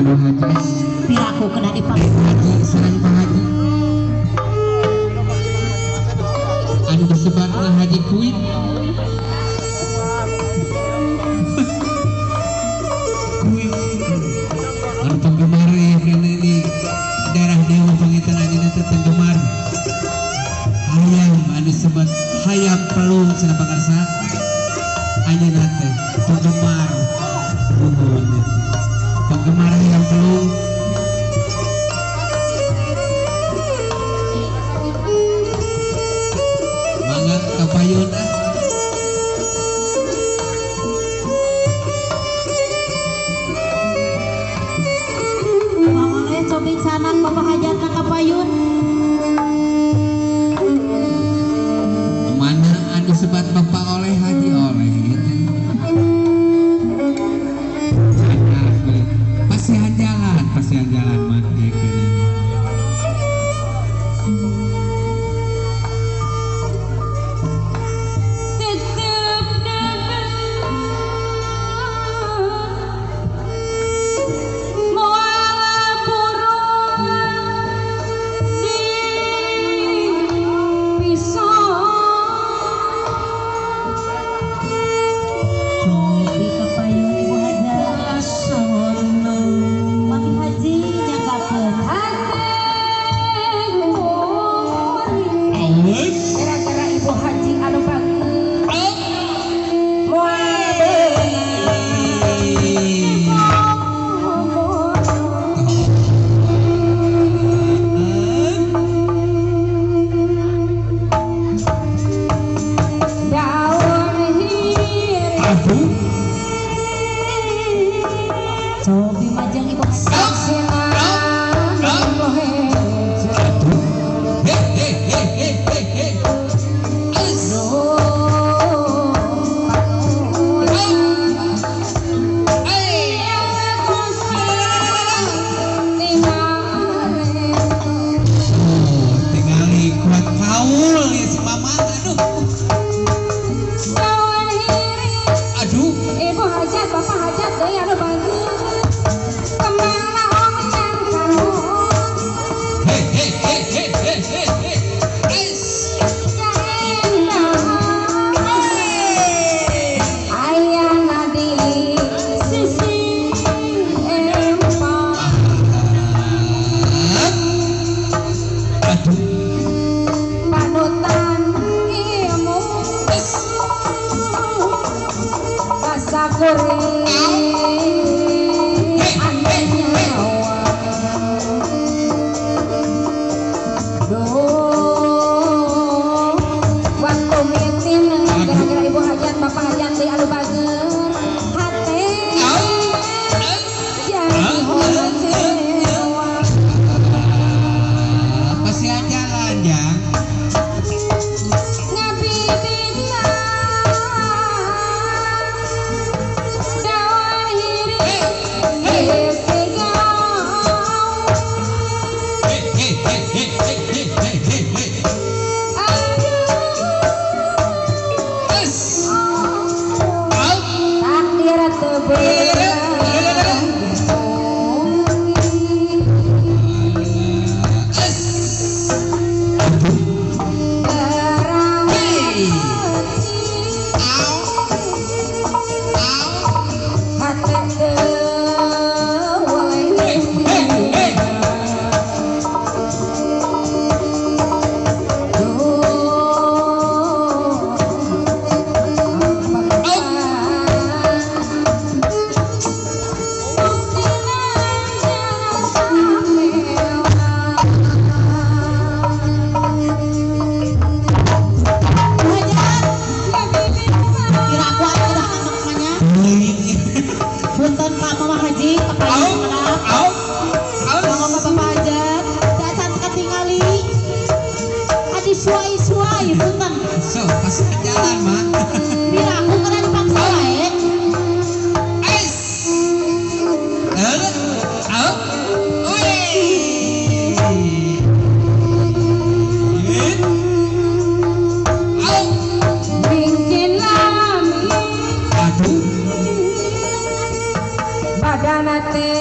Banu Haji. Piraku kena dipanggil. Haji sareng Pak Haji. Anu disebatna Haji Kuit. Kuit. Anu penggemar ya kene di daerah Dewa pangitan anjeunna teh penggemar hayam anu disebat hayam pelung cenah pakarsa. Anjeunna teh penggemar nuhun. Penggemar hayam pelung. Mangga kapayun ah. Mangoleh cobi sanak Bapak Hajatna kapayun. Mana anu sebat Bapak oleh Haji oleh gitu. Pasihan jalan mah gitu. Tetep moal purun di pisau. Cobi kapayun Ibu Hajat. Mami Haji nyanggakeun. Gara-gara Ibu Haji anu bagus. Moal beunang. Daun hirik. Aduh. Cobi majeng Ibu Tingali kuat kaul ya si mama. Aduh. Aduh. Ibu hajat, bapak hajat, deui anu bagus. Kemana omong kamu? Hei hei hei hei hei hei hei. Ayana di sisi empang. Aduh. Panutan ilmu kasakuri anu nyawa. Duh, waktu mitin gara-gara Ibu Hajat, Bapak Hajat deui anu bager hate jadi hocewa. Pasihan jalan jang. Ngabibina daun hirik geus. Hei hei hei hei hei hei hei hei. Aduh, takdir teu beunang. Bu Hajat. Piraku anu udah anak manya. Punten Pak Mama Haji kapayun kedap. Mama Bapak Hajat. Dacan katingali. Adi suai-suai punten. So, pasihan jalan mah. Piraku kena dipaksa wae. Ais. Au. Wih. Au. Bikin lami Aduh. badana teh.